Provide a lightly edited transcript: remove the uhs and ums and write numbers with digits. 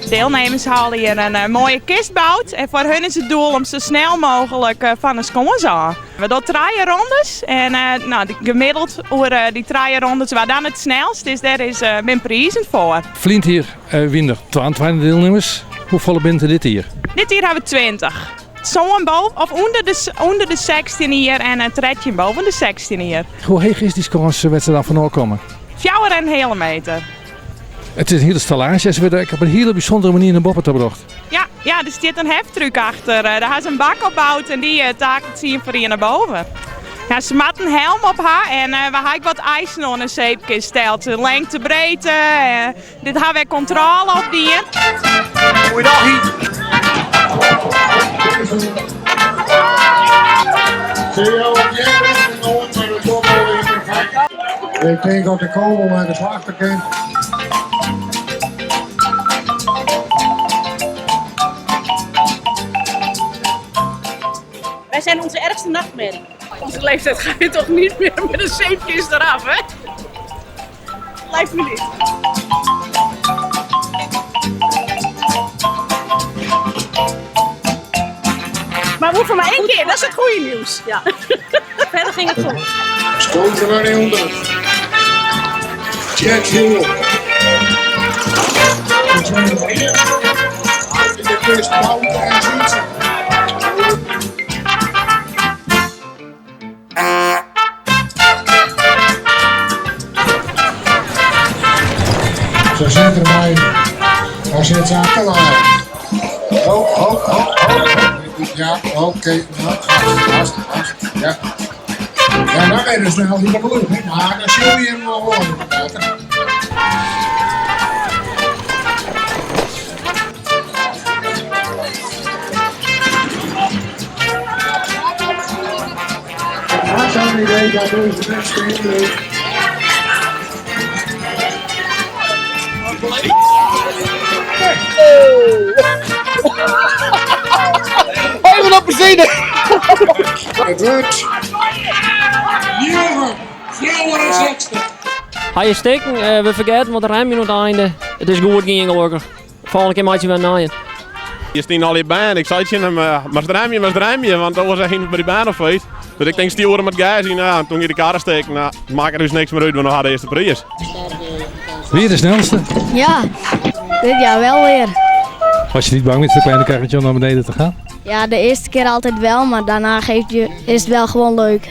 Deelnemers hawwe hjir in moaie kist boud en foar hun is it doel om sa snel mooglik fan de skâns ôf. We dogge trije rondes en no, gemiddeld oer dy trije rondes wa dan it snelst is, dêr is bin prizen foar. Ferline jier wiene der 22 dielnimmers. Hoefolle binne der dit jier? Dit jier hawwe we 20. Sân boven of ûnder de, ûnder de 16 jier en 13 boven de 16 jier. Hoe heech is dy skâns wêr't se dan fanôf komme? Fjouwer en in heale meter. It is in hiele stellaazje en se wurde ek op in hiele bysûndere manier nei boppe ta brocht. Ja, ja, der stiet in heftruck achter. Dêr ha se in bak op boud en dy takelt se ien foar ien nei boven. Ja, se moatte in helm op ha en we ha ek wat eisen oan in zeepkist steld. Lengte, breedte, dit ha we ek kontrôle op dien. Goeiedag hier. Ik tink dat de kogel nei de slachter kin. Wij zijn onze ergste nachtmerrie. Onze leeftijd ga je toch niet meer met een zeepkist eraf, hè? Lijkt me niet. Maar we hoeven maar één keer, dat is het goede nieuws. Ja. Verder ging het goed. Skoot er maar niet onder. Jack Hill. De kust en Zwitser. Ze zit erbij. Daar zit ze aan te laden. Oh, oh, oh, oh. Ja, oké. Okay. Nou, vast, vast, Ja. Ja, dan ben je snel niet meer lucht. Maar dan zul je hem wel horen. Zo'n idee dat deze mensen Even op benzine! Het wordt 9, 64. Hy is stikken, we fergetten wat remjen oan it einde. It is goed gien gelokkich. Folgjende kear meitsje we in nijen. Hjir stiene al die bern. Ik sei tsjin him, moatst remje, moatst remje, want oars hiene we by dy bern op feest. Dus ik tink stjoer him it gas yn. En toen gie de karre stikken. Nou, makke ús niks mear út, want no ha de earste priis. Wie de snelste? Ja, dit jaar wel weer. Was je niet bang met zo'n kleine karretje om naar beneden te gaan? Ja, de eerste keer altijd wel, maar daarna geeft je, is het wel gewoon leuk.